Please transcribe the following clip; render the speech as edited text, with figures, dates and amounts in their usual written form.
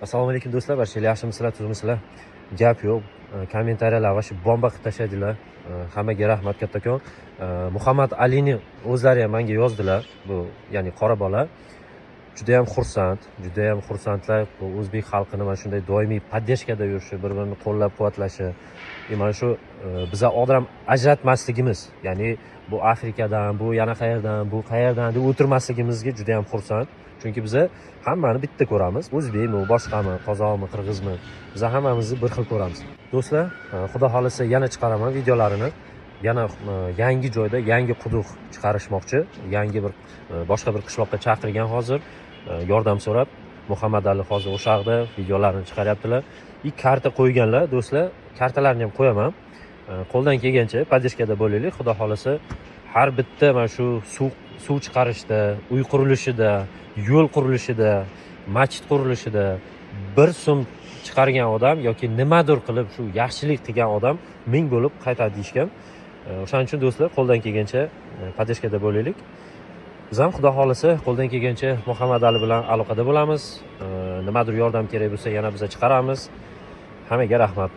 Assalomu alaykum, do'stlar, barchalar yaxshimisizlar, tuzukmisizlar? Gap yo'q, kommentariyalar вообще bomba qilib tashladilar. Hammaga rahmat kattakon. Muhammad Alini o'zlari ham menga yozdilar, bu ya'ni qora bola. Judayam xursand, judayam xursandlar bu o'zbek xalqini mana shunday doimiy поддержка da yurishi, bir birini qo'llab quvvatlashi и mana shu biza odam ajratmasligimiz, ya'ni bu Afrikadan, bu yana qayerdan, bu qayerdan deb o'tirmasligimizga judayam xursand. Chunki biza hammani bitta ko'ramiz, o'zbekmi, boshqami, qozoqmi, qirg'izmi, biza hammamizni bir xil ko'ramiz. Do'stlar, xudo xohlasa, yana chiqaraman videolarini. Yana yangi joyda yangi quduq chiqarishmoqchi, yangi bir boshqa bir qishloqqa chaqirgan hozir yordam so'rab. Muhammad Ali hozir o'sha yoqda videolarini chiqaryaptilar и karta qo'yganlar, do'stlar, kartalarni ham qo'yaman. Qo'ldan kelgancha поддержка da bo'laylik. Xudo xohlasa, har bitta mana shu suv chiqarishda, uy qurilishida, yo'l qurilishida, masjid qurilishida 1 so'm chiqargan odam yoki nimadir qilib shu yaxshilik qilgan odam ming bo'lib qaytadi deyishgan. O'shaning uchun, do'stlar, qo'ldan kelgancha поддержка da bo'laylik. Biz ham, xudo xohlasa, qo'ldan kelgancha Muhammad Ali bilan aloqada bo'lamiz. Nimadir yordam kerak bo'lsa, yana biza chiqaramiz. Hammaga rahmat.